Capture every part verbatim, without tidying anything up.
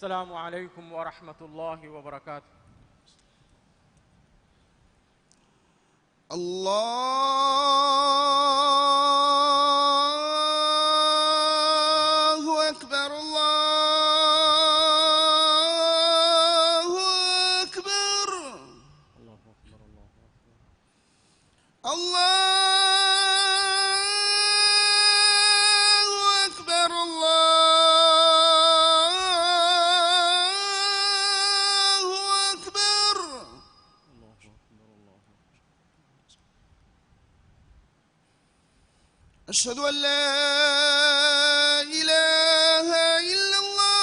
السلام عليكم ورحمة الله وبركاته. الله أكبر، الله أكبر. الله أكبر، الله أكبر. أشهد أن لا إله إلا الله.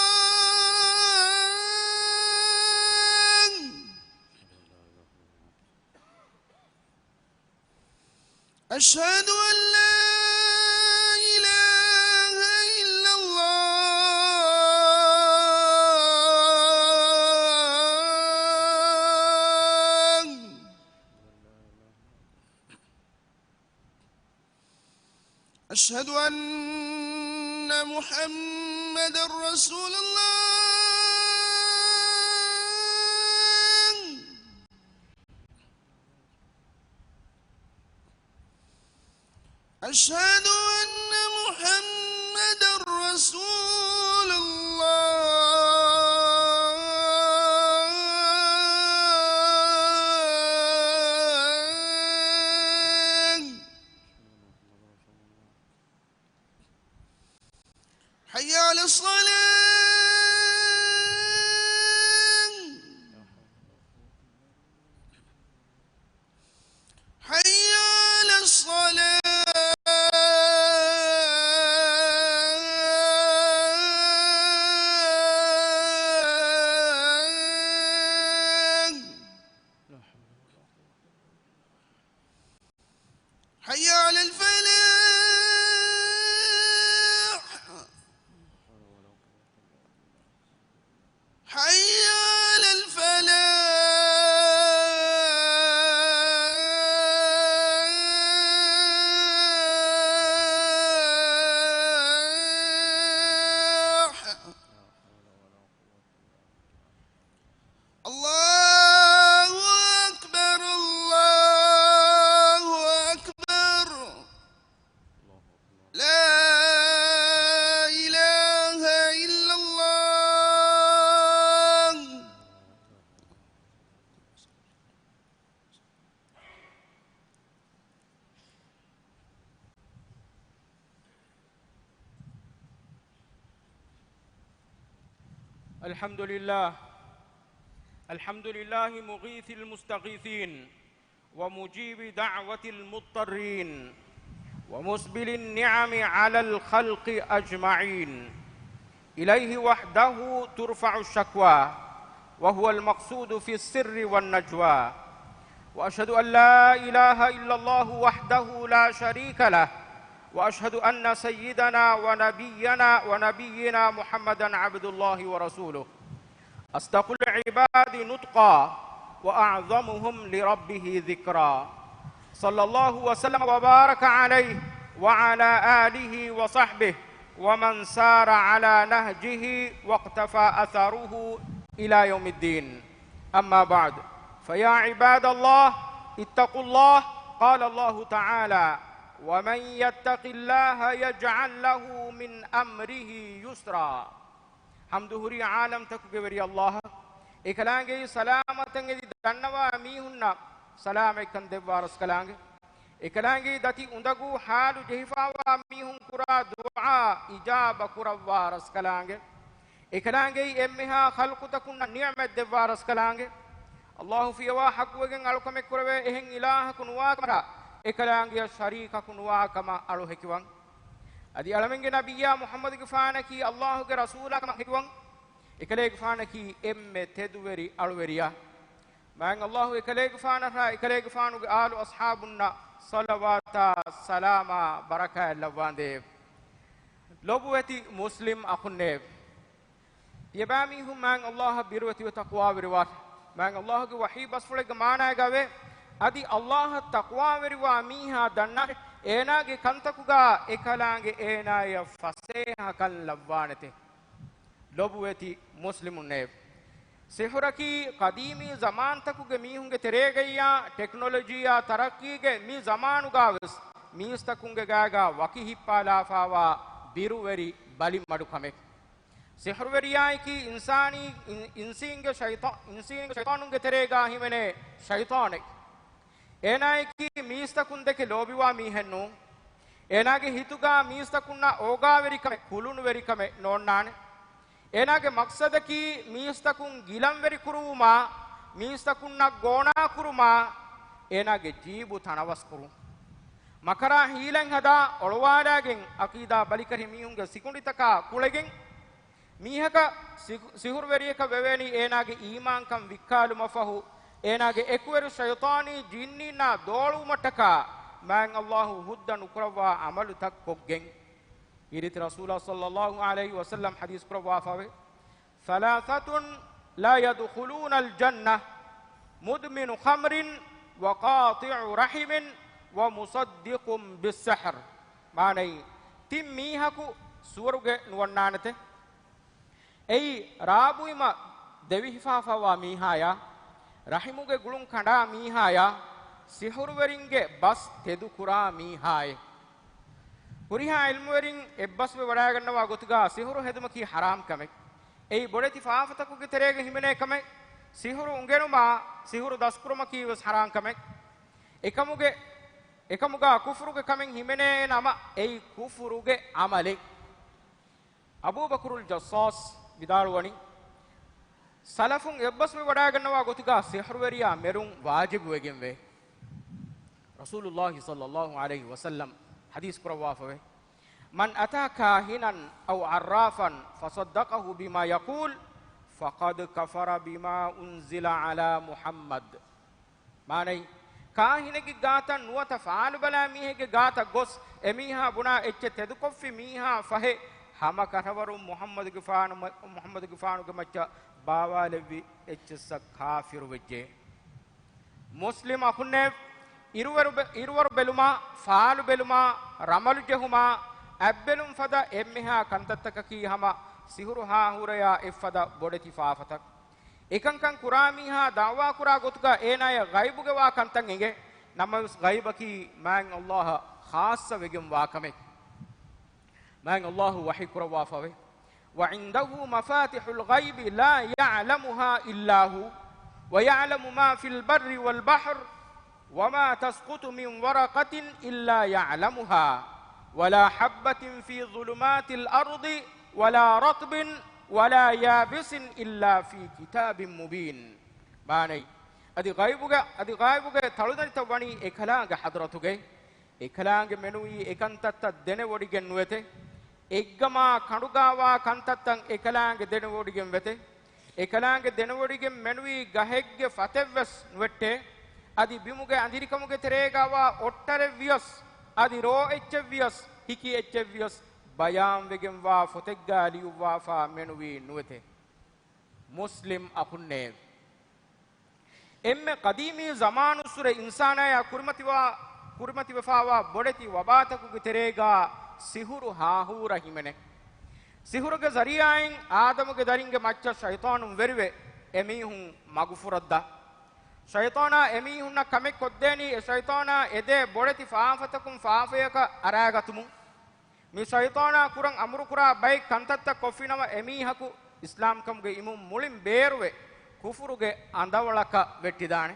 أشهد أن لا إله إلا الله. أشهد أن محمدا رسول الله. أشهد أن محمدا رسول الله. حي على الصلاة. حي على الصلاة. حي على الفلاح. حي على الفلاح. الله أكبر، الله أكبر. لا إله إلا الله. الحمد لله. الحمد لله مغيث المستغيثين، ومجيب دعوة المضطرين، ومسبل النعم على الخلق أجمعين. إليه وحده ترفع الشكوى، وهو المقصود في السر والنجوى. وأشهد أن لا إله إلا الله وحده لا شريك له، وأشهد أن سيدنا ونبينا، ونبينا محمدا عبد الله ورسوله. أصدق العباد نطقا وأعظمهم لربه ذكرا. صلى الله وسلم وبارك عليه وعلى آله وصحبه ومن سار على نهجه واقتفى أثره إلى يوم الدين. أما بعد، فيا عباد الله، اتقوا الله. قال الله تعالى: ومن يتق الله يجعل له من أمره يسرا. ޙަމްދު ހުރީ ޢާލަމްތަކުގެ ވެރި ﷲ އަށް. އެކަލާނގެއީ ސަލާމަތަށް އެދި ދަންނަވާ މީހުންނަށް ސަލާމަތްކަން ދެއްވާ ރަސްކަލާނގެ. އެކަލާނގެއީ ދަތި އުނދަގޫ ޙާލު ޖެހިފާވާ މީހުން ކުރާ ދުޢާ އިޖާބަ ކުރައްވާ ރަސްކަލާނގެ. އެކަލާނގެއީ އެންމެހާ ޚަލްޤުތަކުންނަށް ނިޢުމަތް ދެއްވާ ރަސްކަލާނގެ. ﷲ ފިޔަވާ ޙައްޤުވެގެން އަޅުކަމެއް ކުރެވޭ އެހެން އިލާހަކު ނުވާ ކަމަށް، އެކަލާނގެއަށް ޝަރީކަކު ނުވާ ކަމަށް އަޅު ހެކިވަން. އަދި އަޅަމެންގެ ނަބިއްޔާ މުޙައްމަދުގެފާނަކީ ﷲގެ ރަސޫލާ ކަމަށް ހެކިވަން. އެކަލޭގެފާނަކީ އެންމެ ތެދުވެރި އަޅުވެރިޔާ. މާތް ﷲ އެކަލޭގެފާނަށާ އެކަލޭގެފާނުގެ އާލު އަޞްޙާބުންނަށް ޞަލަވާތާ ސަލާމާ ބަރަކާތް ލައްވާނދޭ. ލޮބުވެތި މުސްލިމް އަޚުންނޭ! ތިޔަބައިމީހުން މާތް ﷲއަށް ބިރުވެތިވެ ތަޤްވާވެރިވާށި. މާތް ﷲގެ ވަޙީ ބަސްފުޅެއްގެ މާނައިގައިވޭ، އަދި ﷲއަށް ތަޤްވާވެރިވާ މީހާ ދަންނާށޭ، އޭނާގެ ކަންތަކުގަ އެކަލާނގެ އޭނާޔަށް ފަސޭހަކަން ލައްވާނެތޭ. ލޮބުވެތި މުސްލިމުންނޭވެ! ސިހުރަކީ ޤަދީމީ ޒަމާންތަކުގެ މީހުންގެ ތެރޭގައިޔާ ޓެކްނޮލޮޖީއާ ތަރައްޤީގެ މި ޒަމާނުގާވެސް މީސްތަކުންގެ ގާގާ ވަކި ހިއްޕާލާފާވާ ބިރުވެރި ބަލިމަޑުކަމެއް. ސިހުރުވެރިޔާއަކީ އިންސާނީ، އިން-، އިންސީންގެ ޝައިޠާ-، އިންސީންގެ ޝައިޠާނުންގެ ތެރޭގާ ހިމެނޭ ޝައިޠާނެއް. އޭނާއަކީ މީސްތަކުން ދެކެ ލޯބިވާ މީހެއް ނޫން. އޭނާގެ ހިތުގާ މީސްތަކުންނަށް އޯގާވެރިކަމެއް، ކުލުނުވެރިކަމެއް ނޯންނާނެ. އޭނާގެ މަޤްޞަދަކީ މީސްތަކުން ގިލަންވެރިކުރުވުމާ، މީސްތަކުންނަށް ގޯނާކުރުމާ، އޭނާގެ ޖީބު ތަނަވަސްކުރުން. މަކަރާ ހީލަތް ހަދާ އޮޅުވާލާގެން، ޢަޤީދާ ބަލިކަށި މީހުންގެ ސިކުނޑިތަކާ ކުޅެގެން، މީހަކަށް ސި-، ސިހުރުވެރިޔަކަށް ވެވޭނީ އޭނާގެ އީމާންކަން ވިއްކާލުމަށްފަހު، އޭނާގެ އެކުވެރި ޝައިޠާނީ ޖިންނީންނާ ދޯޅުވުމަށްޓަކާ، މާތް ﷲ ހުއްދަ ނުކުރައްވާ ޢަމަލުތައް ކޮށްގެން. ކީރިތި ރަސޫލާ ޞައްލައްލާހު ޢަލައިހި ވަސައްލަމް ޙަދީޘް ކުރައްވާފަވޭ، ثلاثة لا يدخلون الجنة، مدمن خمر، وقاطع رحم، ومصدق بالسحر. މާނައީ، ތިން މީހަކު ސުވަރުގެ ނުވަންނާނެތެ. އެއީ، ރާބުއިމަށް ދެވިހިފާފަވާ މީހާޔާ، ރަޙިމުގެ ގުޅުން ކަނޑާ މީހާޔާ، ސިހުރުވެރިންގެ ބަސް ތެދުކުރާ މީހާއޭ. ހުރިހާ ޢިލްމުވެރިން އެއްބަސްވެވަޑައިގަންނަވާ ގޮތުގާ ސިހުރު ހެދުމަކީ ޙަރާމް ކަމެއް. އެއީ ބޮޑެތި ފާފަތަކުގެ ތެރޭގަ ހިމެނޭ ކަމެއް. ސިހުރު އުނގެނުމާ، ސިހުރު ދަސްކުރުމަކީ ވެސް ޙަރާމް ކަމެއް. އެކަމުގެ، އެކަމުގާ ކުފުރުގެ ކަމެއް ހިމެނޭ ނަމަ، އެއީ ކުފުރުގެ ޢަމަލެއް. އަބޫބަކުރުލް ޖައްސާސް ވިދާޅުވަނީ، ސަލަފުން އެއްބަސްވެވަޑައިގަންނަވާ ގޮތުގާ ސިހުރުވެރިޔާ މެރުން ވާޖިބުވެގެންވޭ. ރަސޫލުﷲ ޞައްލައްލާހު ޢަލައިހި ވަސައްލަމް ޙަދީޘް ކުރައްވާފަވޭ، من أتى كاهنا أو عرافا فصدقه بما يقول فقد كفر بما أنزل على محمد. މާނައީ، ކާހިނެއްގެ ގާތަށް ނުވަތަ ފާލުބަލާ މީހެއްގެ ގާތަށް ގޮސް، އެމީހާ ބުނާ އެއްޗެއް ތެދުކޮށްފި މީހާ ފަހެ، ހަމަ ކަށަވަރުން މުޙައްމަދުގެފާނު، މުޙައްމަދުގެފާނުގެ މައްޗަށް ބާވާލެއްވި އެއްޗިއްސަށް ކާފިރު ވެއްޖެ. މުސްލިމް އަޚުންނޭ، އިރުވަރު ބެ-، އިރުވަރު ބެލުމާ، ފާލު ބެލުމާ، ރަމަލު ޖެހުމާ، އަތްބެލުން ފަދަ އެންމެހާ ކަންތައްތަކަކީ ހަމަ ސިހުރު ހާހޫރަޔާ އެއްފަދަ ބޮޑެތި ފާފަތައް. އެކަންކަން ކުރާ މީހާ ދަޢުވާ ކުރާ ގޮތުގަ އޭނާޔަށް ޣައިބުގެ ވާ ކަންތައް އެނގޭ. ނަމަވެސް ޣައިބަކީ މާތް ﷲ އަށް ޚާއްޞަ ވެގެން ވާ ކަމެއް. މާތް ﷲ ވަޙީ ކުރައްވާފަވޭ، وعنده مفاتح الغيب لا يعلمها إلا هو ويعلم ما في البر والبحر وما تسقط من ورقة إلا يعلمها ولا حبة في ظلمات الأرض ولا رطب ولا يابس إلا في كتاب مبين. މާނައީ، އަދި ޣައިބުގެ، އަދި ޣައިބުގެ ތަޅުދަނޑިތައް ވަނީ އެކަލާނގެ ޙަޟްރަތުގައި. އެކަލާނގެ މެނުވީ އެކަންތައްތައް ދެނެވޮޑިގެން ނުވެތެ. އެއްގަމާ ކަނޑުގާވާ ކަންތައްތައް އެކަލާނގެ ދެނެވޮޑިގެން ވެތެ. އެކަލާނގެ ދެނެވޮޑިގެން މެނުވީ ގަހެއްގެ ފަތެއްވެސް ނުވެއްޓޭ. އަދި ބިމުގެ އަނދިރިކަމުގެ ތެރޭގާވާ އޮށްޓަރެއްވިޔަސް، އަދި ރޯ އެއްޗެއްވިޔަސް، ހިކި އެއްޗެއްވިޔަސް، ބަޔާންވެގެންވާ ފޮތެއްގާ ލިޔުއްވާފާ މެނުވީ ނުވެތެ. މުސްލިމް އަޚުންނޭ! އެންމެ ޤަދީމީ ޒަމާނުއްސުރެ އިންސާނާޔާ ކުރިމަތިވާ، ކުރިމަތިވެފާވާ ބޮޑެތި ވަބާތަކުގެ ތެރޭގާ ސިހުރު ހާހޫރަ ހިމެނޭ. ސިހުރުގެ ޒަރީޢާއިން އާދަމުގެ ދަރިންގެ މައްޗަށް ޝައިޠާނުން ވެރިވެ، އެމީހުން މަގުފުރައްދާ. ޝައިޠާނާ އެމީހުންނަށް ކަމެއް ކޮށްދޭނީ، އެ ޝައިޠާނާ އެދޭ ބޮޑެތި ފާފަތަކުން ފާފަޔަކަށް އަރާގަތުމުން. މި ޝައިޠާނާ ކުރަން އަމުރުކުރާ ބައެއް ކަންތައްތައް ކޮށްފިނަމަ، އެމީހަކު އިސްލާމްކަމުގެ އިމުން މުޅިން ބޭރުވެ، ކުފުރުގެ އަނދަވަޅަކަށް ވެއްޓިދާނެ.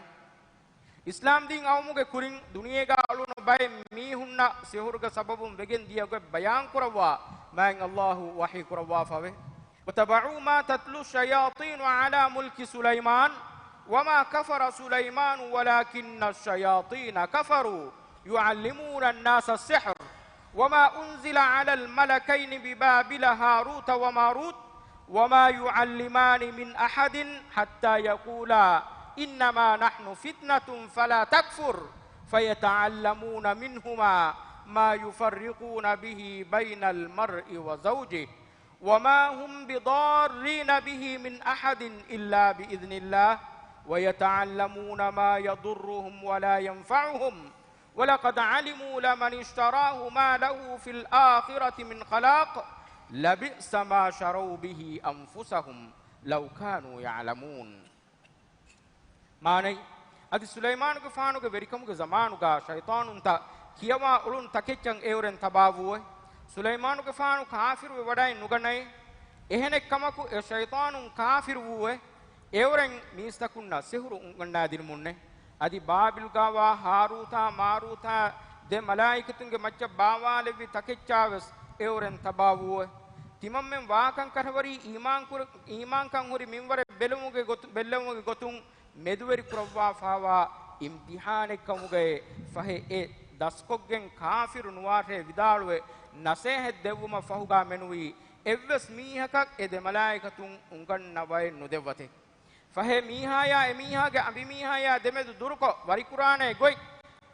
އިސްލާމްދީން އައުމުގެ ކުރިން، ދުނިޔޭގާ އުޅުނު ބައެއް މީހުންނަށް ސިހުރުގެ ސަބަބުން ވެގެން ދިޔަ ގޮތް ބަޔާން ކުރައްވާ، މާތް ﷲ ވަޙީ ކުރައްވާފަވޭ. واتبعوا ما تتلو الشياطين على ملك سليمان وما كفر سليمان ولكن الشياطين كفروا يعلمون الناس السحر وما أنزل على الملكين ببابل هاروت وماروت وما يعلمان من أحد حتى يقولا إنما نحن فتنة فلا تكفر فيتعلمون منهما ما يفرقون به بين المرء وزوجه وما هم بضارين به من أحد إلا بإذن الله ويتعلمون ما يضرهم ولا ينفعهم ولقد علموا لمن اشتراه ما له في الآخرة من خلاق لبئس ما شروا به أنفسهم لو كانوا يعلمون. މާނައީ، އަދި ސުލައިމާނުގެފާނުގެ ވެރިކަމުގެ ޒަމާނުގަ ޝައިޠާނުންތައް ކިޔަވާ އުޅުން ތަކެއްޗަށް އެއުރެން ތަބާވޫއެ. ސުލައިމާނުގެފާނު ކާފިރުވެ ވަޑައެއް ނުގަނައޭ. އެހެނެއްކަމަކު އެ ޝައިޠާނުން ކާފިރުވޫއެ. އެއުރެން މީސްތަކުންނަށް ސިހުރު އުނގަންނާދިނުމުންނެ. އަދި ބާބިލްގާވާ ހާރޫތާ މާރޫތާ ދެ މަލާއިކަތުންގެ މައްޗަށް ބާވާލެއްވި ތަކެއްޗާވެސް އެއުރެން ތަބާވޫއެ. ތިމަންމެން ވާކަން ކަށަވަރީ އީމާންކުރ-، އީމާންކަން ހުރި މިންވަރެއް ބެލުމުގެ ގޮތު-، ބެއްލެވުމުގެ ގޮތުން މެދުވެރި ކުރައްވާފާވާ އިމްތިހާނެއްކަމުގައި ފަހެ އެ ދަސްކޮށްގެން ކާފިރު ނުވާށޭ ވިދާޅުވެ ނަސޭހަތް ދެއްވުމަށް ފަހުގާ މެނުވީ އެއްވެސް މީހަކަށް އެ ދެ މަލާއިކަތުން އުނގަންނަ ބައެއް ނުދެއްވަތެ. ފަހެ މީހާޔާ އެމީހާގެ އަނބިމީހާޔާ ދެމެދު ދުރުކޮށް ވަރިކުރާނޭ ގޮތް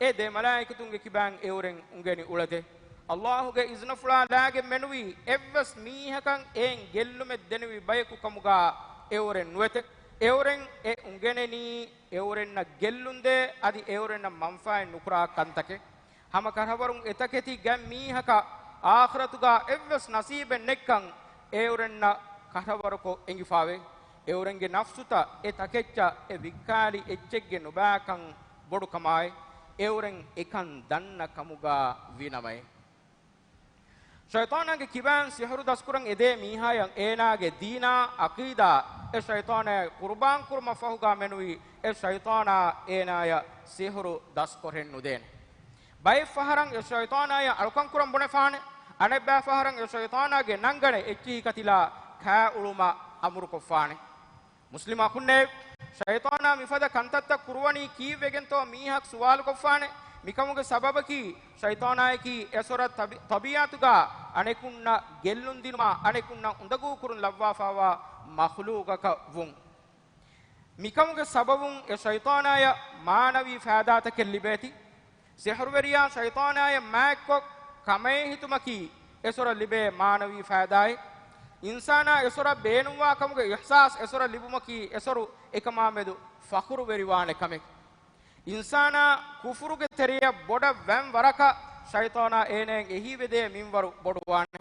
އެ ދެ މަލާއިކަތުންގެ ކިބައިން އެއުރެން އުނގެނި އުޅެދެ. އައްލާހުގެ އިޒްނަފުޅާ ލާގެން މެނުވީ އެއްވެސް މީހަކަށް އެއިން ގެއްލުމެއް ދެނެވި ބަޔަކު ކަމުގާ އެއުރެން ނުވެތެ. އެއުރެން އެ އުނގެނެނީ އެއުރެންނަށް ގެއްލުންދޭ އަދި އެއުރެންނަށް މަންފާއެއް ނުކުރާ ކަންތަކެއް. ހަމަ ކަށަވަރުން އެތަކެތި ގަތް މީހަކަށް އާޚިރަތުގާ އެއްވެސް ނަސީބެއް ނެތްކަން އެއުރެންނަށް ކަށަވަރުކޮށް އެނގިފާވޭ. އެއުރެންގެ ނަފްސުތައް އެ ތަކެއްޗަށް އެ ވިއްކާލި އެއްޗެއްގެ ނުބައިކަން ބޮޑުކަމާއި، އެއުރެން އެކަން ދަންނަ ކަމުގާ ވީނަމައި. ޝައިޠާނާގެ ކިބައިން ސިހުރު ދަސްކުރަން އެދޭ މީހާޔަށް އޭނާގެ ދީނާ، އަޤީދާ، އެ ޝައިޠާނާއަށް ޤުރުބާން ކުރުމަށް ފަހުގާ މެނުވީ އެ ޝައިޠާނާ އޭނާޔަށް ސިހުރު ދަސްކޮށް ނުދޭނެ. ބައެއް ފަހަރަށް އެ ޝައިޠާނާޔަށް އަޅުކަން ކުރަން ބުނެފާނެ، އަނެއްބައި ފަހަރަށް އެ ޝައިޠާނާގެ ނަންގަނޑެއް އެއްޗިހި ކަތިލާ ކާ އުޅުމަށް އަމުރުކޮށްފާނެ. މުސްލިމް އަޚުންނޭ، ޝައިޠާނާ މިފަދަ ކަންތައްތައް ކުރުވަނީ ކީއްވެގެންތޯ މީހަކު ސުވާލުކޮށްފާނެ. މިކަމުގެ ސަބަބަކީ، ޝައިޠާނާއަކީ އެސޮރަށް ތަބި-، ޠަބީޢަތުގާ އަނެކުންނަށް ގެއްލުން ދިނުމާ، އަނެކުންނަށް އުނދަގޫ ކުރުން ލައްވާފާވާ މަޚްލޫޤަކަށް ވުން. މިކަމުގެ ސަބަބުން އެ ޝައިޠާނާޔަށް މާނަވީ ފައިދާތަކެއް ލިބޭތި. ސިހުރުވެރިޔާ ޝައިޠާނާޔަށް މާތްކޮށް ކަމޭހިތުމަކީ އެސޮރަށް ލިބޭ މާނަވީ ފައިދާއެއް. އިންސާނާ އެސޮރަށް ބޭނުންވާ ކަމުގެ އިޙްސާސް އެސޮރަށް ލިބުމަކީ އެސޮރު އެކަމާމެދު ފަޚުރުވެރިވާނެ ކަމެއް. އިންސާނާ ކުފުރުގެ ތެރެޔަށް ބޮޑަށް ވަން ވަރަކަށް ޝައިޠާނާ އޭނައަށް އެހީވެދޭ މިންވަރު ބޮޑުވާނެ.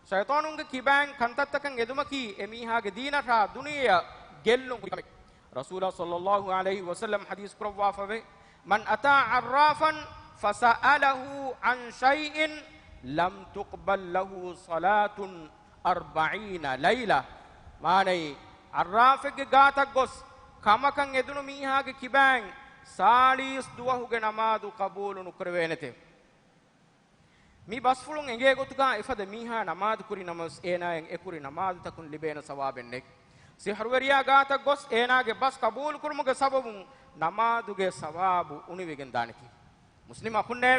ޝައިޠާނުންގެ ކިބައިން ކަންތައްތަކަށް އެދުމަކީ އެމީހާގެ ދީނަށާ ދުނިޔެއަށް ގެއްލުން ހުރި ކަމެއް. ރަސޫލާ ޞައްލައްލާހު ޢަލައިހި ވަސައްލަމް ޙަދީޘް ކުރައްވާފަވޭ، من أتى عرافا فسأله عن شيء لم تقبل له صلاة أربعين ليلة. މާނައީ، ޢައްރާފެއްގެ ގާތަށް ގޮސް ކަމަކަށް އެދުނު މީހާގެ ކިބައިން ސާޅީސް ދުވަހުގެ ނަމާދު ޤަބޫލު ނުކުރެވޭނެތެ. މި ބަސްފުޅުން އެނގޭ ގޮތުގާ އެފަދަ މީހާ ނަމާދު ކުރި ނަމަވެސް އޭނާއަށް އެކުރި ނަމާދުތަކުން ލިބޭނެ ސަވާބެއް ނެތް. ސިހުރުވެރިޔާ ގާތަށް ގޮސް އޭނާގެ ބަސް ޤަބޫލު ކުރުމުގެ ސަބަބުން ނަމާދުގެ ސަވާބު އުނިވެގެން ދާނެތީ. މުސްލިމް އަޚުންނޭ،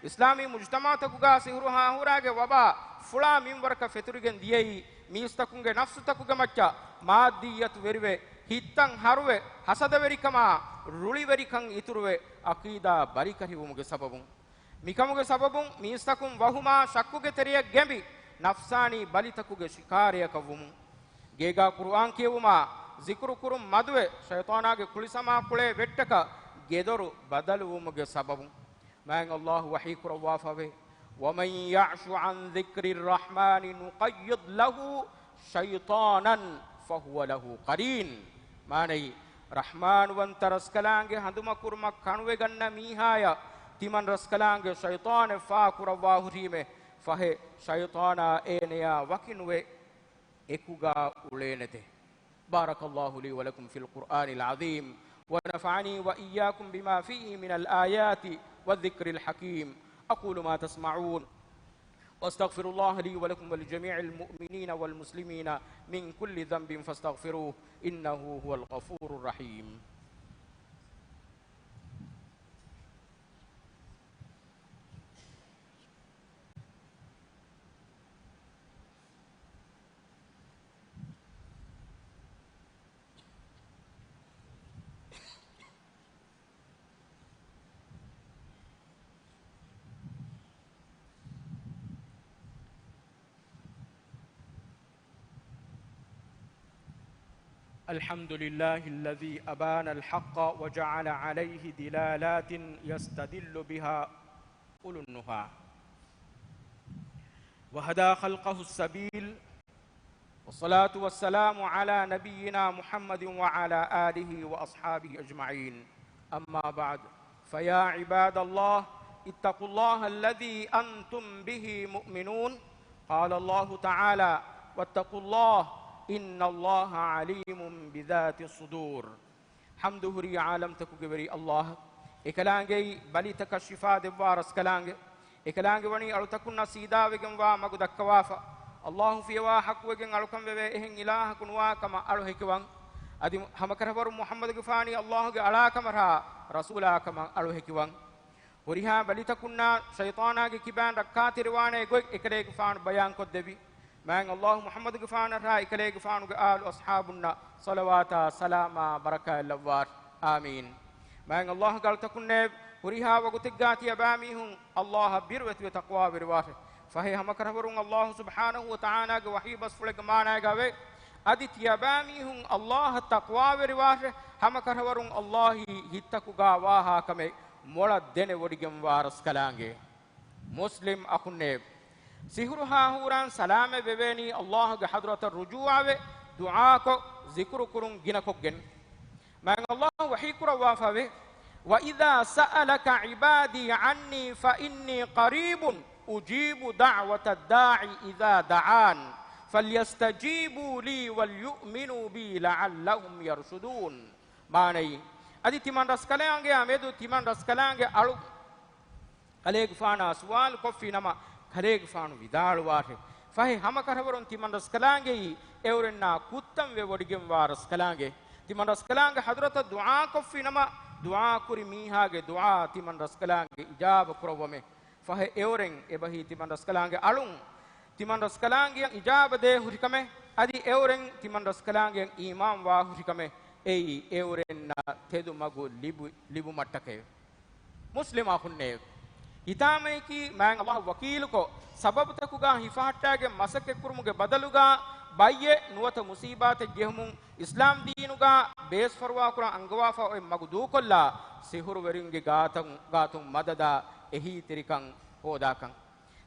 އިސްލާމީ މުޖުތަމަޢުތަކުގާ ސިހުރު ހާހުރާގެ ވަބާ ފުޅާ މިންވަރަކަށް ފެތުރިގެން ދިޔައީ، މީސްތަކުންގެ ނަފްސުތަކުގެ މައްޗަށް މާއްދިއްޔަތު ވެރިވެ، ހިތްތައް ހަރުވެ، ހަސަދަވެރިކަމާ ރުޅިވެރިކަން އިތުރުވެ، ޢަޤީދާ ބަލިކަށިވުމުގެ ސަބަބުން. މިކަމުގެ ސަބަބުން މީސްތަކުން ވަހުމާ ޝައްކުގެ ތެރެޔަށް ގެނބި، ނަފްސާނީ ބަލިތަކުގެ ޝިކާރަޔަކަށް ވުމުން. ގޭގާ ޤުރުއާން ކިޔެވުމާ، ޒިކުރު ކުރުން މަދުވެ، ޝައިޠާނާގެ ކުޅިސަމާ ކުޅޭ ވެއްޓަކަށް ގެދޮރު ބަދަލުވުމުގެ ސަބަބުން. މާތް އައްލާހު ވަޙީ ކުރައްވާފަވޭ، ومن يعش عن ذكر الرحمن نقيض له شيطانا فهو له قرين. މާނައީ، ރަޙްމާންވަންތަ ރަސްކަލާނގެ ހަނދުމަކުރުމަށް ކަނުވެގަންނަ މީހާޔަށް ތިމަން ރަސްކަލާނގެ ޝައިޠާނެއް ފާ ކުރައްވާ ހުރީމޭ، ފަހެ ޝައިޠާނާ އޭނަޔާ ވަކިނުވެ އެކުގާ އުޅޭނެތެ. بارك الله لي ولكم في القرآن العظيم، ونفعني وإياكم بما فيه من الآيات والذكر الحكيم. أقول ما تسمعون، وأستغفر الله لي ولكم ولجميع المؤمنين والمسلمين من كل ذنب فاستغفروه، إنه هو الغفور الرحيم. الحمد لله الذي أبان الحق وجعل عليه دلالات يستدل بها أولو النهى. وهدى خلقه السبيل، والصلاة والسلام على نبينا محمد وعلى آله وأصحابه أجمعين. أما بعد، فيا عباد الله، اتقوا الله الذي أنتم به مؤمنون. قال الله تعالى: واتقوا الله إن الله عليم بذات الصدور. ޙަމްދު ހުރީ ޢާލަމްތަކުގެ ވެރި ﷲ. އެކަލާނގެއީ ބަލިތަކަށް ޝިފާ ދެއްވާ ރަސްކަލާނގެ. އެކަލާނގެ ވަނީ އަޅުތަކުންނަށް ސީދާވެގެންވާ މަގު ދައްކަވާފަ. ﷲ ފިޔަވާ ޙައްޤުވެގެން އަޅުކަން ވެވޭ އެހެން އިލާހަކު ނުވާ ކަމަށް އަޅު ހެކިވަން. އަދި ހަމަކަށަވަރުން މުޙައްމަދުގެފާނީ ﷲގެ އަޅާކަމަށާ ރަސޫލާ ކަމަށް އަޅު ހެކިވަން. ހުރިހާ ބަލިތަކުންނާ ޝައިޠާނާގެ ކިބައިން ރައްކާތެރިވާނޭ ގޮތް އެކަލޭގެފާނު ބަޔާންކޮށްދެއްވި. މާތް ﷲ މުޙައްމަދުގެފާނަށާ އެކަލޭގެފާނުގެ އާލު އަޞްޙާބުންނަށް ޞަލަވާތާ ސަލާމާ ބަރަކާތް ލައްވާށި. އާމީން. މާތް ﷲ އަޅުތަކުންނޭ ހުރިހާ ވަގުތެއްގާ ތިޔަބައިމީހުން ﷲއަށް ބިރުވެތިވެ ތަޤްވާވެރިވާށެ. ފަހެ ހަމަކަށަވަރުން ﷲ ސުބްޙާނަހޫ ވަތަޢާލާގެ ވަޙީ ބަސްފުޅެއްގެ މާނާގައި ވޭ، އަދި ތިޔަބައިމީހުން ﷲއަށް ތަޤްވާވެރިވާށެ، ހަމަކަށަވަރުން ﷲއީ ހިތްތަކުގާ ވާހާ ކަމެއް މޮޅަށް ދެނެވޮޑިގެންވާ ރަސްކަލާނގެ. މުސްލިމް އަޚުންނޭ، ސިހުރު ހާހޫރާން ސަލާމަތް ވެވޭނީ ﷲގެ ޙަޟްރަތަށް ރުޖޫޢާވެ، ދުޢާކޮށް، ޒިކުރުކުރުން ގިނަކޮށްގެން. މާތް ﷲ ވަޙީކުރައްވާފަވޭ، وإذا سألك عبادي عني فإني قريب أجيب دعوة الداع إذا دعان فليستجيبوا لي وليؤمنوا بي لعلهم يرشدون. މާނައީ، އަދި ތިމަން ރަސްކަލާނގެއާ މެދު ތިމަން ރަސްކަލާނގެ އަޅު ކަލޭގެފާނާ ސުވާލު ކޮށްފި ނަމަ، ކަލޭގެފާނު ވިދާޅުވާށެ. ފަހެ ހަމަކަށަވަރުން ތިމަން ރަސްކަލާނގެއީ އެއުރެންނާ ކުއްތަން ވެވޮޑިގެންވާ ރަސްކަލާނގެ. ތިމަން ރަސްކަލާނގެ ޙަޟްރަތަށް ދުޢާކޮށްފި ނަމަ، ދުޢާކުރި މީހާގެ ދުޢާ ތިމަން ރަސްކަލާނގެ އިޖާބަ ކުރައްވަމެ. ފަހެ އެއުރެން އެބަހީ ތިމަން ރަސްކަލާނގެ އަޅުން ތިމަން ރަސްކަލާނގެއަށް އިޖާބަ ދޭ ހުރިކަމެއް، އަދި އެއުރެން ތިމަން ރަސްކަލާނގެއަށް އީމާން ވާ ހުރިކަމެއް، އެއީ އެއުރެންނަށް ތެދު މަގު ލިބު-، ލިބުމަށްޓަކައެވެ. މުސްލިމް އަޚުންނޭވެ! ހިތާމަޔަކީ މާތް ﷲ ވަކީލުކޮށް، ސަބަބުތަކުގާ ހިފަހައްޓާގެން މަސައްކަތްކުރުމުގެ ބަދަލުގާ، ބައްޔެއް ނުވަތަ މުސީބާތެއް ޖެހުމުން އިސްލާމް ދީނުގާ ބޭސްފަރުވާކުރަން އަންގަވާފަ އޮތް މަގު ދޫކޮށްލާ، ސިހުރުވެރިންގެ ގާތަށް، ގާތުން މަދަދާ އެހީތެރިކަން ހޯދާކަން.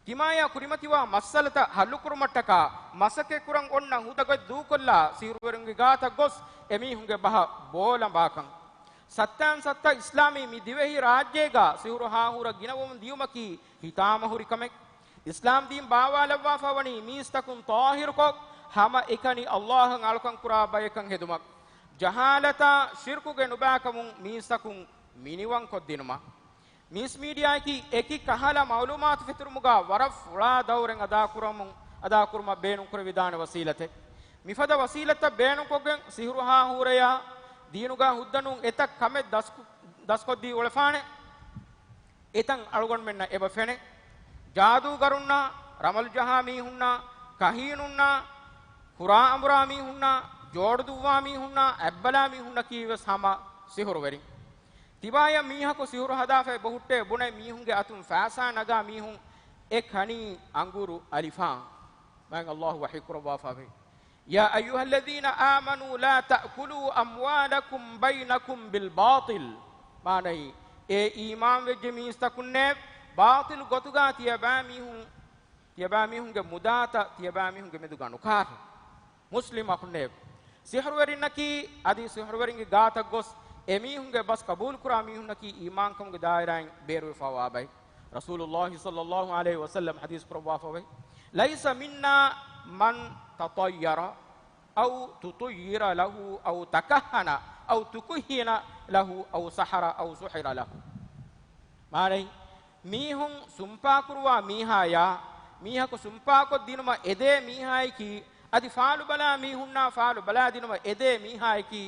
ތިމާޔާ ކުރިމަތިވާ މައްސަލަތައް ހައްލުކުރުމަށްޓަކާ މަސައްކަތްކުރަން އޮންނަ ހުދަގޮތް ދޫކޮށްލާ، ސިހުރުވެރިންގެ ގާތަށް ގޮސް އެމީހުންގެ ބަހަށް ބޯލަނބާކަން. ސައްތައިން ސައްތަ އިސްލާމީ މި ދިވެހި ރާއްޖޭގާ ސިހުރު ހާހޫރަށް ގިނަވަމުން ދިޔުމަކީ ހިތާމަ ހުރި ކަމެއް. އިސްލާމް ދީން ބާވާލައްވާފަ ވަނީ މީސްތަކުން ޠާހިރުކޮށް، ހަމަ އެކަނި ﷲއަށް އަޅުކަން ކުރާ ބަޔަކަށް ހެދުމަށް. ޖަހާލަތާ ޝިރްކުގެ ނުބައިކަމުން މީސްތަކުން މިނިވަންކޮށްދިނުމަށް. މީސް މީޑިއާއަކީ އެކި ކަހަލަ މައުލޫމާތު ފެތުރުމުގާ ވަރަށް ފުޅާ ދައުރެއް އަދާކުރަމުން، އަދާކުރުމަށް ބޭނުންކުރެވިދާނެ ވަސީލަތެއް. މިފަދަ ވަސީލަތްތައް ބޭނުންކޮށްގެން ސިހުރު ހާހޫރަޔާ ދީނުގާ ހުއްދަ ނޫން އެތައް ކަމެއް ދަސް-، ދަސްކޮށްދީ އުޅެފާނެ. އެތަން އަޅުގަނޑުމެންނަށް އެބަ ފެނޭ. ޖާދޫގަރުންނާ، ރަމަލު ޖަހާ މީހުންނާ، ކަހީނުންނާ، ކުރާ އަނބުރާ މީހުންނާ، ޖޯޑު ދުއްވާ މީހުންނާ، އަތްބަލާ މީހުންނަކީ ވެސް ހަމަ ސިހުރުވެރިން. ތިބާޔަށް މީހަކު ސިހުރު ހަދާފައި ބޮހުއްޓޭ ބުނެ މީހުންގެ އަތުން ފައިސާ ނަގާ މީހުން އެ ކަނީ އަނގޫރު އަލިފާން. މާތް ﷲ ވަޙީ ކުރައްވާފައިވޭ. يا أيها الذين آمنوا لا تأكلوا أموالكم بينكم بالباطل. މާނައީ، އޭ އީމާންވެއްޖެ މީސްތަކުންނޭ، ބާޠިލު ގޮތުގާ ތިޔަބައިމީހުން، ތިޔަބައިމީހުންގެ މުދާތައް ތިޔަބައިމީހުންގެ މެދުގާ ނުކާށެ. މުސްލިމް އަޚުންނޭ، ސިހުރުވެރިންނަކީ އަދި ސިހުރުވެރިންގެ ގާތަށް ގޮސް އެމީހުންގެ ބަސް ޤަބޫލުކުރާ މީހުންނަކީ އީމާންކަމުގެ ދާއިރާއިން ބޭރުވެފަވާ ބައެއް. ރަސޫލުﷲ ޞައްލަﷲ ޢަލައިހި ވަސައްލަމް ޙަދީޘް ކުރައްވާފަވޭ، ليس منا من تطير أو تطير له أو تكهن أو تكهن له أو سحر أو سحر له. މާނައީ، މީހުން ސުންޕާކުރުވާ މީހާޔާ، މީހަކު ސުންޕާކޮށްދިނުމަށް އެދޭ މީހާޔަކީ، އަދި ފާލުބަލާ މީހުންނާ ފާލުބަލާދިނުމަށް އެދޭ މީހާޔަކީ،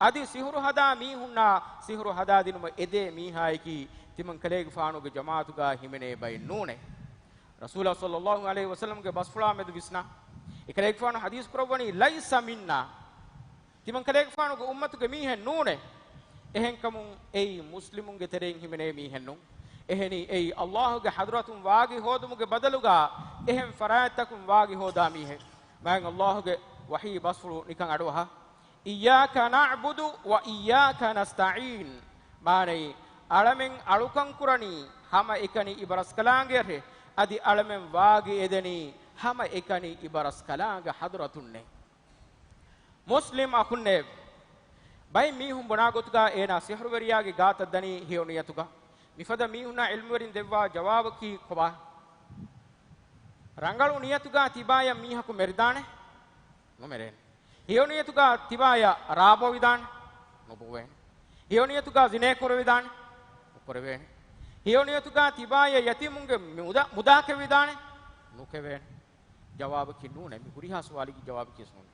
އަދި ސިހުރު ހަދާ މީހުންނާ ސިހުރު ހަދާދިނުމަށް އެދޭ މީހާޔަކީ، ތިމަންކަލޭގެފާނުގެ ޖަމާޢަތުގާ ހިމެނޭ ބައެއް ނޫނޭ. ރަސޫލާ ޞައްލަﷲ ޢަލައިހި ވަސައްލަމްގެ ބަސްފުޅާ މެދު ވިސްނާ. އެކަލޭގެފާނު ޙަދީޘް ކުރައްވަނީ، ليس منا. ތިމަންކަލޭގެފާނުގެ އުއްމަތުގެ މީހެއް ނޫނޭ. އެހެންކަމުން އެއީ މުސްލިމުންގެ ތެރެއިން ހިމެނޭ މީހެއް ނޫން. އެހެނީ އެއީ ﷲގެ ޙަޟްރަތުން ވާގި ހޯދުމުގެ ބަދަލުގާ އެހެން ފަރާތްތަކުން ވާގި ހޯދާ މީހެއް. މާތް ﷲގެ ވަޙީ ބަސްފުޅު ނިކަން އަޑުއަހާ. إياك نعبد وإياك نستعين. މާނައީ، އަޅަމެން އަޅުކަން ކުރަނީ ހަމަ އެކަނި އިބަރަސްކަލާނގެއަށެ، އަދި އަޅަމެން ވާގި އެދެނީ ހަމައެކަނި އިބަރަސްކަލާނގެ ޙަޟްރަތުންނޭ. މުސްލިމް އަޚުންނޭ، ބައެއް މީހުން ބުނާ ގޮތުގަ އޭނާ ސިޙްރުވެރިޔާގެ ގާތަށް ދަނީ ހެޔޮ ނިޔަތުގަ. މިފަދަ މީހުންނަށް ޢިލްމުވެރިން ދެއްވާ ޖަވާބަކީ ކޮބާ؟ ރަނގަޅު ނިޔަތުގަ ތިބާޔަށް މީހަކު މެރިދާނެ؟ ނުމެރޭނެ. ހެޔޮ ނިޔަތުގަ ތިބާޔަށް ރާ ބޯވިދާނެ؟ ނުބޯވޭނެ. ހެޔޮ ނިޔަތުގަ ޒިނޭ ކުރެވިދާނެ؟ ނުކުރެވޭނެ. ހެޔޮ ނިޔަތުގަ ތިބާޔަށް ޔަތީމުންގެ މުދާ، މުދާ ކެއްވިދާނެ؟ ނުކެވޭނެ. ޖަވާބަކީ ނޫނޭ. މި ހުރިހާ ސުވާލެއްގެ ޖަވާބަކީ ނޫނޭ.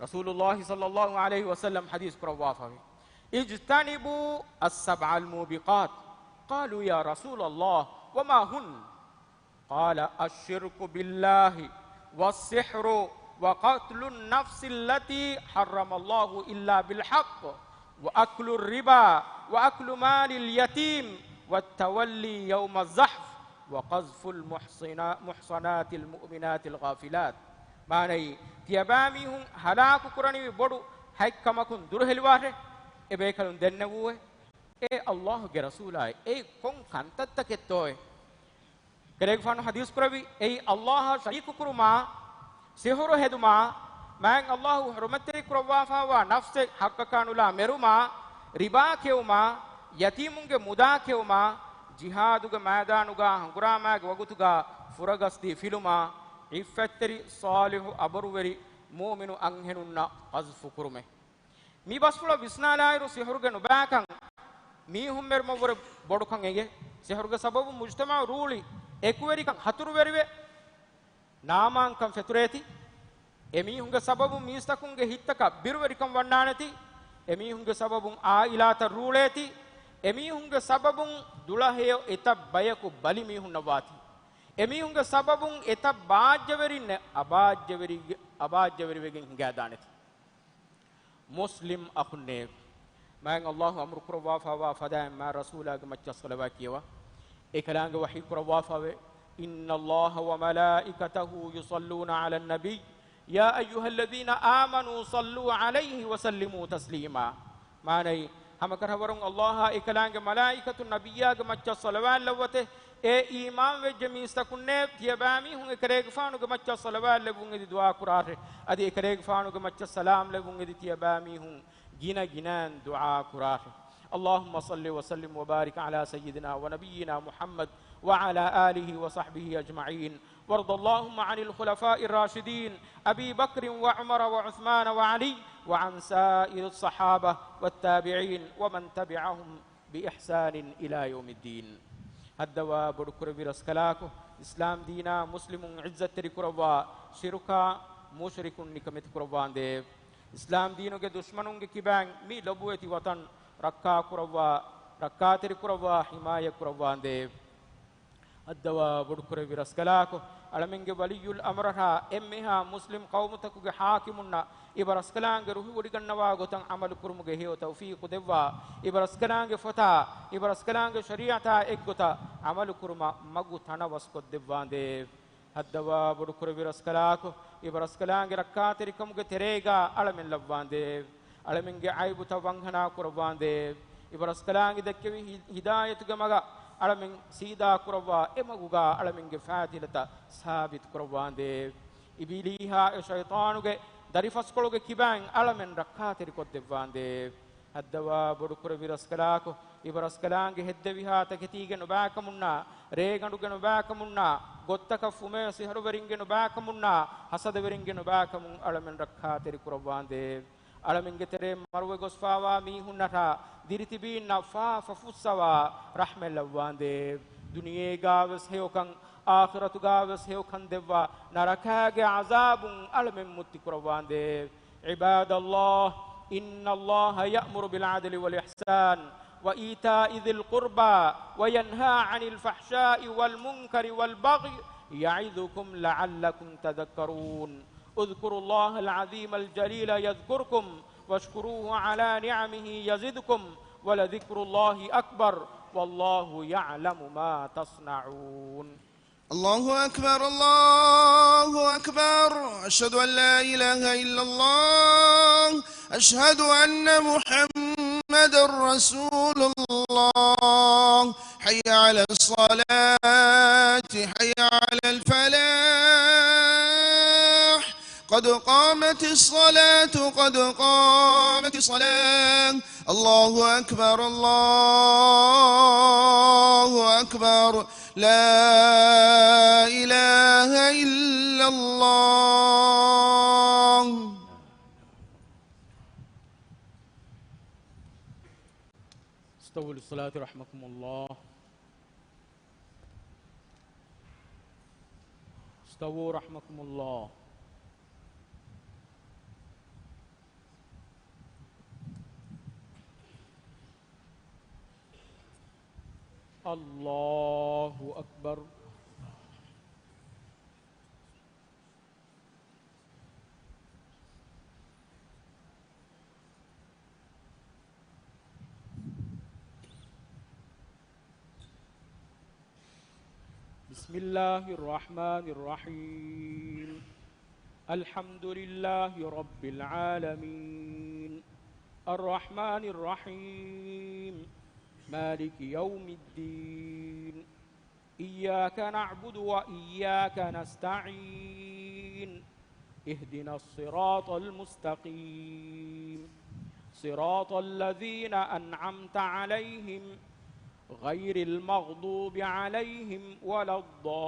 ރަސޫލުﷲ ޞައްލަﷲ ޢަލައިހި ވަސައްލަމް ޙަދީޘް ކުރައްވާފައިވޭ، اجتنبوا السبع الموبقات. قالوا يا رسول الله وما هن؟ قال الشرك بالله والسحر وقتل النفس التي حرم الله إلا بالحق وأكل الربا وأكل مال اليتيم والتولي يوم الزحف وقذف المحصنا-، المحصنات المؤمنات الغافلات. މާނައީ، ތިޔަބައިމީހުން ހަލާކު ކުރަނިވި ބޮޑު ހަތް ކަމަކުން ދުރުހެލިވާށޭ. އެބޭކަލުން ދެންނެވޫއޭ. އޭ ﷲ ގެ ރަސޫލާއޭ، އެއީ ކޮން ކަންތައްތަކެއްތޯއޭ؟ ކަލޭގެފާނު ޙަދީޘް ކުރެއްވި، އެއީ ﷲ އަށް ޝަރީކު ކުރުމާ، ސިޙުރު ހެދުމާ، މާތް ﷲ ޙުރުމަތްތެރި ކުރައްވާފައިވާ ނަފްސެއް ޙައްޤަކާ ނުލާ މެރުމާ، ރިބާ ކެއުމާ، ޔަތީމުންގެ މުދާ ކެއުމާ، ޖިހާދުގެ މައިދާނުގަ ހަނގުރާމާގެ ވަގުތުގަ ފުރަގަސްދީ ފިލުމާ، ޢިއްފަތްތެރި ޞާލިޙު އަބަރުވެރި މުއުމިނު އަންހެނުންނަށް ޤަޒްފު ކުރުމޭ. މި ބަސްފުޅަށް ވިސްނާލާއިރު، ސިޙުރުގެ ނުބައިކަން، މީހުން މެރުމަށްވުރެ ބޮޑުކަން އެނގޭ. ސިޙުރުގެ ސަބަބުން މުޖްތަމަޢު ރޫޅި، އެކުވެރިކަން ހަތުރުވެރިވެ، ނާމާންކަން ފެތުރޭތީ. އެމީހުންގެ ސަބަބުން މީސްތަކުންގެ ހިތްތަކަށް ބިރުވެރިކަން ވަންނާނެތީ. އެމީހުންގެ ސަބަބުން ޢާއިލާތައް ރޫޅޭތީ. އެމީހުންގެ ސަބަބުން ދުޅަހެޔޮ އެތައް ބަޔަކު ބަލި މީހުންނަށް ވާތީ. އެމީހުންގެ ސަބަބުން އެތައް ބާއްޖަވެރިންނެއް އަބާއްޖަވެރި-، އަބާއްޖަވެރިވެގެން ހިނގާދާނެތީ. މުސްލިމް އަޚުންނޭ، މާތް ﷲ އަމުރު ކުރައްވާފައިވާ ފަދައިން މާތް ރަސޫލާގެ މައްޗަށް ޞަލަވާތް ކިޔަވާ. އެކަލާނގެ ވަޙީ ކުރައްވާފައިވޭ، إن الله وملائكته يصلون على النبي يا أيها الذين آمنوا صلوا عليه وسلموا تسليما. މާނައީ، ހަމަކަށަވަރުން ﷲ އާ އެކަލާނގެ މަލާއިކަތުން ނަބިއްޔާގެ މައްޗަށް ޞަލަވާތް ލައްވަތޭ. އޭ އީމާންވެއްޖެ މީސްތަކުންނޭ، ތިޔަބައިމީހުން އެކަލޭގެފާނުގެ މައްޗަށް ޞަލަވާތް ލެއްވުން އެދި ދުޢާ ކުރާށޭ. އަދި އެކަލޭގެފާނުގެ މައްޗަށް ސަލާމް ލެއްވުން އެދި ތިޔަބައިމީހުން ގިނަ ގިނައިން ދުޢާ ކުރާށޭ. اللهم صل وسلم وبارك على سيدنا ونبينا محمد وعلى آله وصحبه أجمعين. وارض اللهم عن الخلفاء الراشدين أبي بكر وعمر وعثمان وعلي وعن سائر الصحابة والتابعين ومن تبعهم بإحسان إلى يوم الدين. ހައްދަވާ ބޮޑުކުރެއްވި ރަސްކަލާކޮ، އިސްލާމް ދީނާ މުސްލިމުން ޢިއްޒަތްތެރި ކުރައްވާ، ޝިރުކާ މުޝްރިކުން ނިކަމެތި ކުރައްވާނދޭ. އިސްލާމް ދީނުގެ ދުޝްމަނުންގެ ކިބައިން މި ލޮބުވެތި ވަތަން ރައްކާ ކުރައްވާ، ރައްކާތެރި ކުރައްވާ، ޙިމާޔަތް ކުރައްވާނދޭ. ހައްދަވާ ބޮޑުކުރެއްވި ރަސްކަލާކޮ، އަޅަމެންގެ ވަލިއްޔުލް އަމްރަށާ އެންމެހާ މުސްލިމް ޤައުމުތަކުގެ ޙާކިމުންނަށް އިބަރަސްކަލާނގެ ރުހިވޮޑިގަންނަވާ ގޮތަށް ޢަމަލު ކުރުމުގެ ހެޔޮ ތައުފީޤު ދެއްވާ، އިބަރަސްކަލާނގެ ފޮތާ، އިބަރަސްކަލާނގެ ޝަރީޢަތާ އެއްގޮތަށް ޢަމަލު ކުރުމަށް މަގު ތަނަވަސްކޮށްދެއްވާނދޭ. ހައްދަވާ ބޮޑުކުރެއްވި ރަސްކަލާކޮ، އިބަރަސްކަލާނގެ ރައްކާތެރިކަމުގެ ތެރޭގާ އަޅަމެން ލައްވާނދޭ. އަޅަމެންގެ ޢައިބުތައް ވަންހަނާ ކުރައްވާނދޭ. އިބަރަސްކަލާނގެ ދެއްކެވި ހި-، ހިދާޔަތުގެ މަގަށް އަޅަމެން ސީދާ ކުރައްވާ، އެ މަގުގާ އަޅަމެންގެ ފާތިލަތައް ސާބިތު ކުރައްވާނދޭ. އިބިލީހާ އެ ޝައިޠާނުގެ ދަރިފަސްކޮޅުގެ ކިބައިން އަޅަމެން ރައްކާތެރިކޮށްދެއްވާނދޭ. ހައްދަވާ ބޮޑުކުރެއްވި ރަސްކަލާކޮ، އިބަރަސްކަލާނގެ ހެއްދެވިހާ ތަކެތީގެ ނުބައިކަމުންނާ، ރޭގަނޑުގެ ނުބައިކަމުންނާ، ގޮއްތަކަށް ފުމޭ ސިހުރުވެރިންގެ ނުބައިކަމުންނާ، ހަސަދަވެރިންގެ ނުބައިކަމުން އަޅަމެން ރައްކާތެރި ކުރައްވާނދޭ. އަޅަމެންގެ ތެރެއިން މަރުވެ ގޮސްފާވާ މީހުންނަށާ ދިރިތިބީންނަށް ފާފަ ފުއްސަވާ ރަޙްމަތް ލައްވާނދޭ. ދުނިޔޭގާވެސް ހެޔޮކަން، އާޚިރަތުގާވެސް ހެޔޮކަން ދެއްވާ ނަރަކާގެ ޢަޒާބުން އަޅަމެން މުއްތި ކުރައްވާނދޭ. عباد الله، إن الله يأمر بالعدل والإحسان وإيتاء ذي القربى وينهى عن الفحشاء والمنكر والبغي يعظكم لعلكم تذكرون. اذكروا الله العظيم الجليل يذكركم واشكروه على نعمه يزدكم ولذكر الله أكبر والله يعلم ما تصنعون. الله أكبر، الله أكبر. أشهد أن لا إله إلا الله. أشهد أن محمدا رسول الله. حي على الصلاة، حي على الفلاح. قد قامت الصلاة، قد قامت الصلاة. الله أكبر، الله أكبر. لا إله إلا الله. استووا للصلاة رحمكم الله. استووا رحمكم الله. الله أكبر. بسم الله الرحمن الرحيم. الحمد لله رب العالمين. الرحمن الرحيم. مالك يوم الدين. إياك نعبد وإياك نستعين. اهدنا الصراط المستقيم. صراط الذين أنعمت عليهم غير المغضوب عليهم ولا الضالين.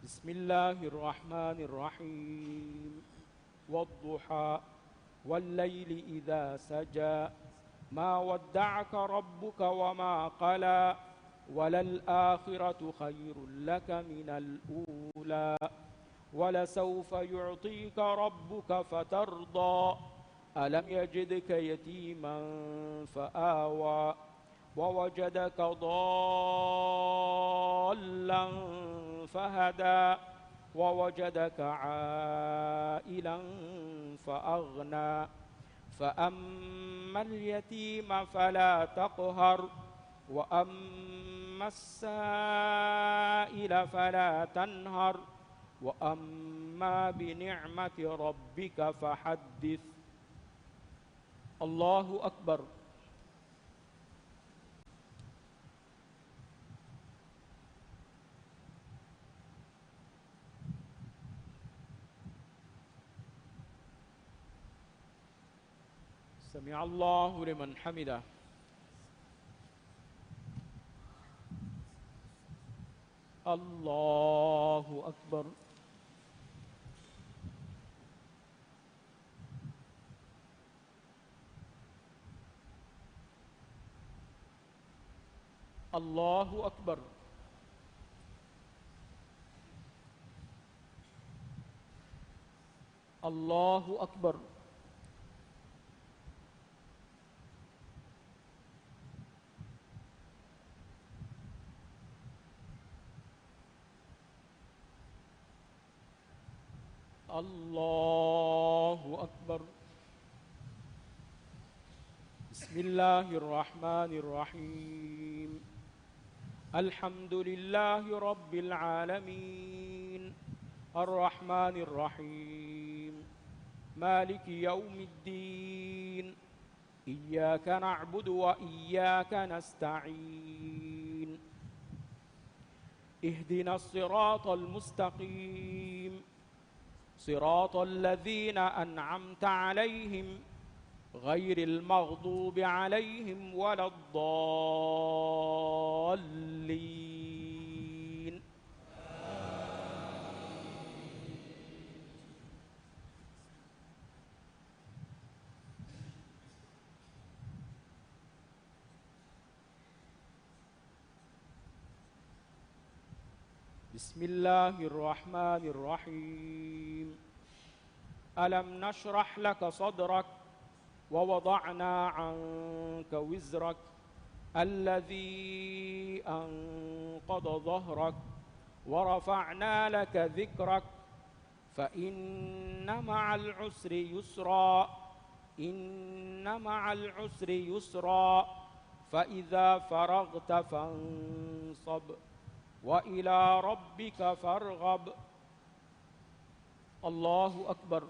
بسم الله الرحمن الرحيم. والضحى. والليل إذا سجى. ما ودعك ربك وما قلى. وللآخرة خير لك من الأولى. ولسوف يعطيك ربك فترضى. ألم يجدك يتيما فآوى. ووجدك ضالا فهدى. ووجدك عائلا فأغنى. فأما اليتيم فلا تقهر. وأما السائل فلا تنهر. وأما بنعمة ربك فحدث. الله أكبر. سمع الله لمن حمده. الله أكبر. الله أكبر. الله أكبر. الله أكبر. بسم الله الرحمن الرحيم. الحمد لله رب العالمين. الرحمن الرحيم. مالك يوم الدين. إياك نعبد وإياك نستعين. اهدنا الصراط المستقيم. صراط الذين أنعمت عليهم غير المغضوب عليهم ولا الضالين. بسم الله الرحمن الرحيم. ألم نشرح لك صدرك ووضعنا عنك وزرك الذي أنقض ظهرك ورفعنا لك ذكرك فإن مع العسر يسرا، إن مع العسر يسرا، فإذا فرغت فانصب وإلى ربك فارغب. الله أكبر.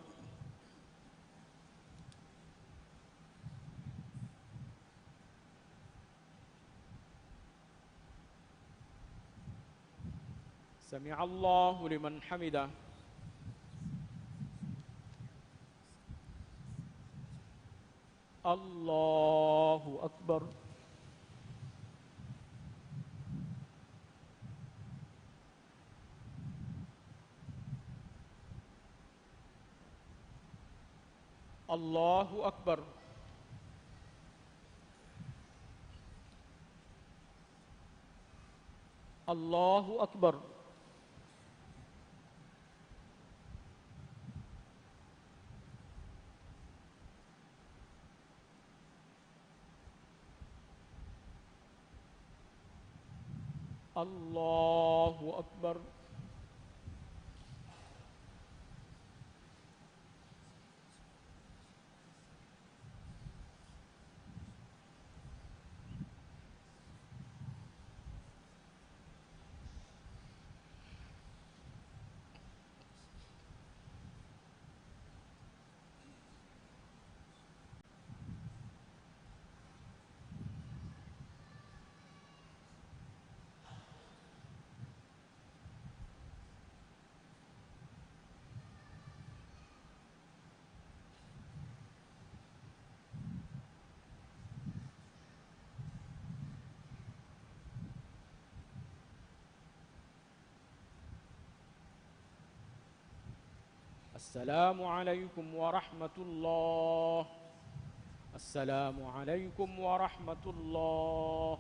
سمع الله لمن حمده. الله أكبر. الله أكبر. الله أكبر. الله أكبر. السلام عليكم ورحمة الله. السلام عليكم ورحمة الله.